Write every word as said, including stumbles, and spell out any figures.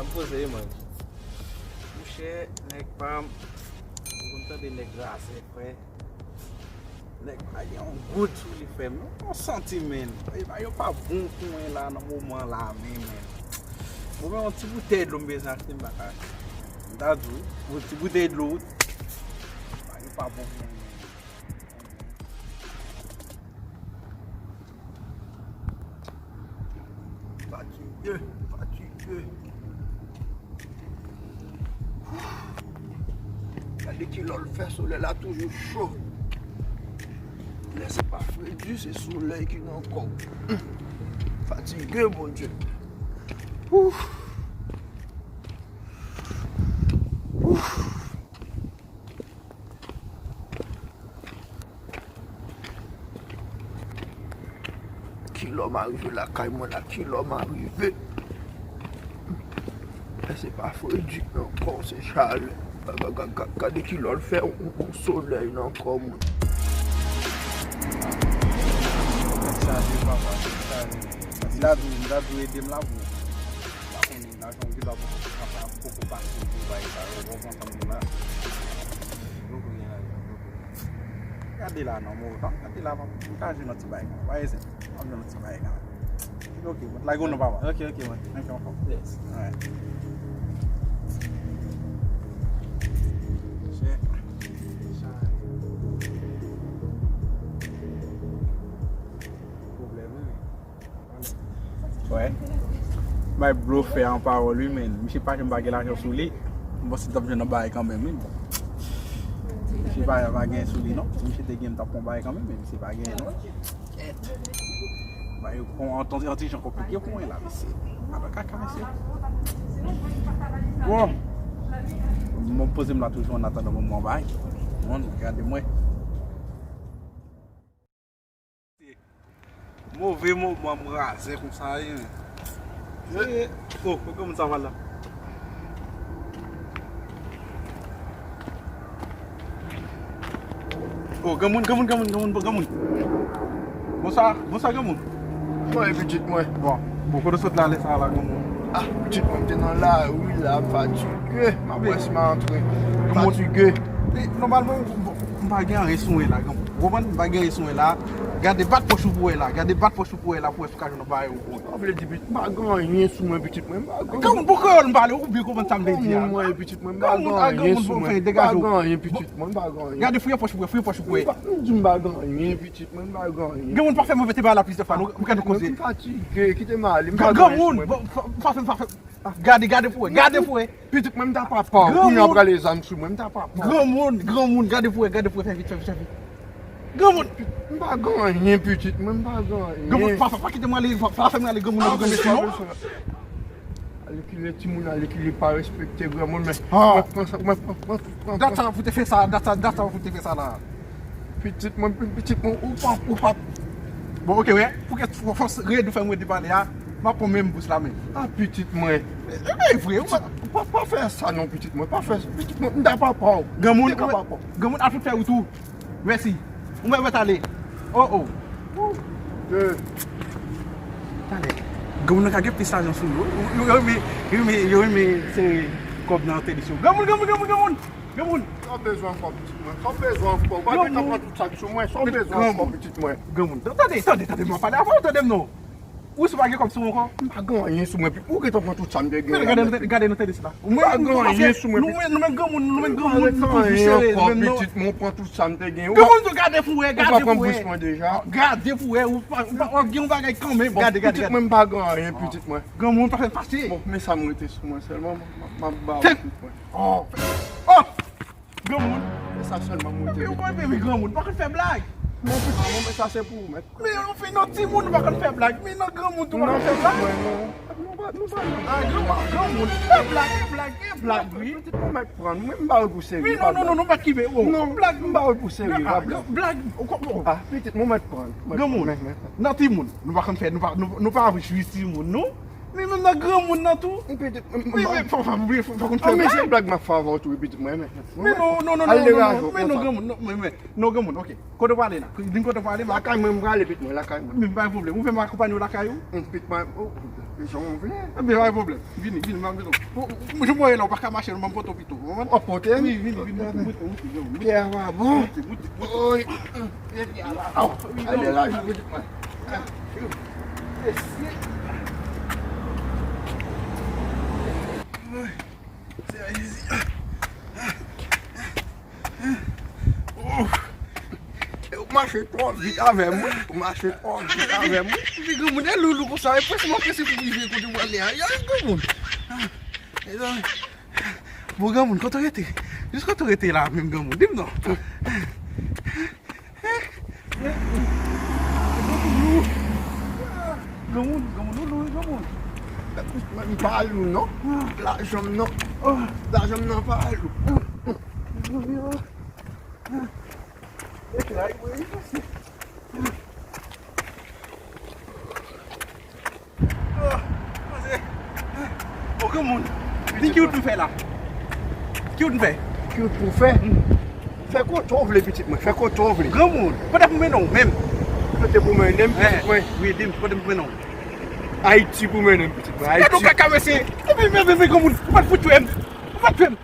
M poze wi, man. Monchè, nèg pa m, ou konn tande nèg razè, frè. Nèg pa gen yon goud sou li, frè m. Yon santi, menm. Bagay yo pa bon pou mwen la, nan moman la, menm, menm. Bon, men yon ti boutèy dlo m bezwen achte, m pa ka achte. M ta di w, yon ti boutèy dlo, bagay yo pa bon pou mwen, menm. Fatige, fatige. Gade kilè l fè, solèy la toujou cho. Lè se pa fredi, se solèy ki nan kò w. Fatige, Bondye. Ouf. Ouf. Kilè m a rive lakay mwen la, kilè m a rive. E se pa fredi ankò, se chalè. Ga- ga- ga- Gade kilè l fè yon, yon solèy nan kò mwen. Tèt chaje, papa, tèt chaje. Mdadou, mdadou ede m la pou. Pa konnen. Lajan w gen dwa poko, poko pase pou bay sa yo, w konprann sa m di w la. Poko gen lajan, poko gen. Gade la non, mo, pa gade la, pa, m ka jwenn yon ti bagay kanmenm. Pa ese, m ap jwenn yon ti bagay kanmenm. Ok, mwen lage w non, papa. Ok, ok, mwen. Ok, ankò. Yes. Alright. Shit. Shit. Pwoblèm, wi. Wè. Bay blofè an pawòl, wi, men. Misye pa janm pa gen lajan sou li. M panse l t ap jwenn yon bagay kanmenm, wi. Misye pa, pa gen sou li, non. Si misye te gen, m t ap pran bagay kanmenm, men misye pa gen, non. Bay yo pran an, an ti jan konplike pou mwen la, mesye. Ala kaka, mesye. Bon. Mwen poze m la toujou an atandan mwen bay. Bon, gade mwen. Move moman m razè konsa ye. Oh, oh, kòman sa va la? Oh, granmoun, granmoun, granmoun, granmoun, granmoun. Bonswa, bonswa, granmoun. Mwen, pitit mwen. Bon, bon, kote w sot la, lè sa la, granmoun? Ah, pitit mwen, m te nan lari la, m fatige. M ap wè si m a antre. M fatige. Nòmalman, m pa gen anyen sou mwen la, granmoun. Ou konprann? M pa gen anyen sou mwen la. Gade bat pòch ou pou wè la. Gade bat pòch ou pou wè la, pou wè si w ka jwenn yon bagay ou bon. Sa vle di, pitit, m pa gen anyen sou mwen, pitit mwen. M pa gen. Granmoun, bon, kreyòl m pale, ou byen konprann sa m vle di a. Mwen, pitit mwen, m pa gen anyen sou mwen. M pa gen anyen, pitit mwen, m pa gen anyen. Gade, fouye pòch ou pou wè, fouye pòch ou pou wè. M pa, m di m pa gen anyen, pitit mwen, m pa gen anyen. Granmoun, pa fè move te bagay la plizyè fwa, nou, pou kite koze. M fatige, kite m ale, m pa gen anyen sou mwen. Granmoun, bon, pa, pa fè, pa fè. Gade, gade pou wè, gade pou wè. Pitit mwen, m ta papa w. Kounye a w prale zam sou mwen, m ta papa w. Granmoun, granmoun, gade pou wè, gade pou wè, fè vit, fè vit, fè vit. Granmoun. M pa gen anyen, pitit mwen, m pa gen anyen. Granmoun, pa, pa, pa kite m ale, pa, pa fè m ale, granmoun, nan granmoun, non. Alekile timoun, alekile pa respekte granmoun, men. Ah. Mwen pran sa, mwen pran, pran, pran, pran. Data pou te fè sa, data, data pou te fè sa la. Pitit mwen, pitit mwen, ou pa, ou pa. Bon, ok, wè. Pou ke fòs rèd ou fè m rete pale a, m ap pran menm bous la menm. Ah, pitit mwen. E, e vre, ou pa, pa, pa fè sa non, pitit mwen. Pa fè sa, pitit mwen. M ta papa w. Granmoun, granmoun ap fout fè wout ou. Mèsi. Ou mèt, mèt ale. Oh, oh. Talè. Granmoun nan ka gen plis lajan sou yo. Yo, yo renmen, yo renmen, yo renmen sere kòb nan tèt yo. Granmoun, granmoun, granmoun, granmoun. Granmoun. Sa w bezwen ankò, pitit mwen? Sa w bezwen ankò? Ou pa gentan pran tout sa k sou mwen. Sa w bezwen ankò, pitit mwen? Granmoun. Tande, tande, tande, m ap pale avè w, tande m non. Ou si w pa gen kòb sou mwen ankò? M pa gen anyen sou mwen, pi ou gentan pran tout sa m te gen. Men gade, gade nan tèt la. M pa gen anyen sou mwen, pitit. Nou menm granmoun, nou menm granmoun, nou toujou sere menm non. Pitit mwen, ou pran tout sa m te gen. Granmoun tou, gade pou wè, gade pou wè. Ou pa pran bous mwen deja. Gade pou wè, ou pa, ou pa, w ap gen yon bagay kanmenm. Gade, gade, gade. Pitit mwen, m pa gen anyen, pitit mwen. Granmoun, pa fè m fache. Bon, men sa m rete sou mwen sèlman, m ap, m ap ba w, pitit mwen. Oh! Oh! Granmoun. E sa sèlman m rete. Ou konn, men granmoun, pa konn fè blag. Mon pitit, men sa se pou ou, men. Men yon fi, non, timoun, ou pa konn fè blag. Men non, granmoun tou pa konn fè blag. Non, pitit mwen, non. Nou pa, nou pa nan. Ah, granmoun, granmoun, fè blag, fè blag, fè blag, wi. Pitit mwen, mèt pran, mwen m ba w pou serye. Men non, non, non, non, pa kibe, oh. Non, blag, m ba w pou serye, pa blag. Blag, ou konprann? Ah, pitit mwen, mèt pran. Granmoun, nan timoun, nou pa konn fè, nou pa, nou, nou pa jwi timoun, non. Men menm nan granmoun nan tou. Pitit, men, men, fò, fò, fò, fò konn fè blag. Men se blag m ap fè avè w tou, pitit mwen, men. Men non, non, non, non, non, men non, granmoun, non, men, men, non, granmoun, ok. Kote w prale la? Di m kote w prale, m a... Lakay mwen, m prale, pitit mwen, lakay mwen. Men pa gen pwoblèm, ou vle m akonpanye w lakay ou? Pitit mwen, oh. Jan w vle. Ebyen, pa gen pwoblèm. Vini, vini, m ap mennen w. Ou, ou, ou, jan m wè la, ou pa ka mache, non, ban m pote w pito. Ou konprann? W ap pote m? Wi, vini, vini, monte, monte, monte, monte. Pyè a pa bon. Monte, monte, monte. Oy. Epi ala. Aw, ale la, jan pitit mwen. Mesye. Oy. Seyè Jezi. Ou mache twò vit avè mwen. Ou mache twò vit avè mwen. Epi granmoun, e loulou konsa, e prese m ap prese pou m rive kote m prale a. Ay, granmoun. Mezanmi. Bon, granmoun, kote w rete? Jis kote w rete la menm, granmoun? Di m non. Granmoun, granmoun, ou lou, granmoun. Mwen pa lou non. Lajan m non. Lajan m nan pa lou. Mezanmi, oh. E tray mwen, wi, mesye. Oh, manzè. Oh, granmoun. Di ki wout m fè la? Ki wout m fè? Ki wout pou fè? Fè kote w vle, pitit mwen. Fè kote w vle. Granmoun, kote pou mennen w menm? Kote pou mennen m, pitit mwen? Wi, di m, kote pou mennen w? Ayiti pou mennen m, pitit mwen. Gade yon kaka, mesye. Epi, men, men, men, granmoun, ou pa t fout tchwe m. Ou pa t tchwe m.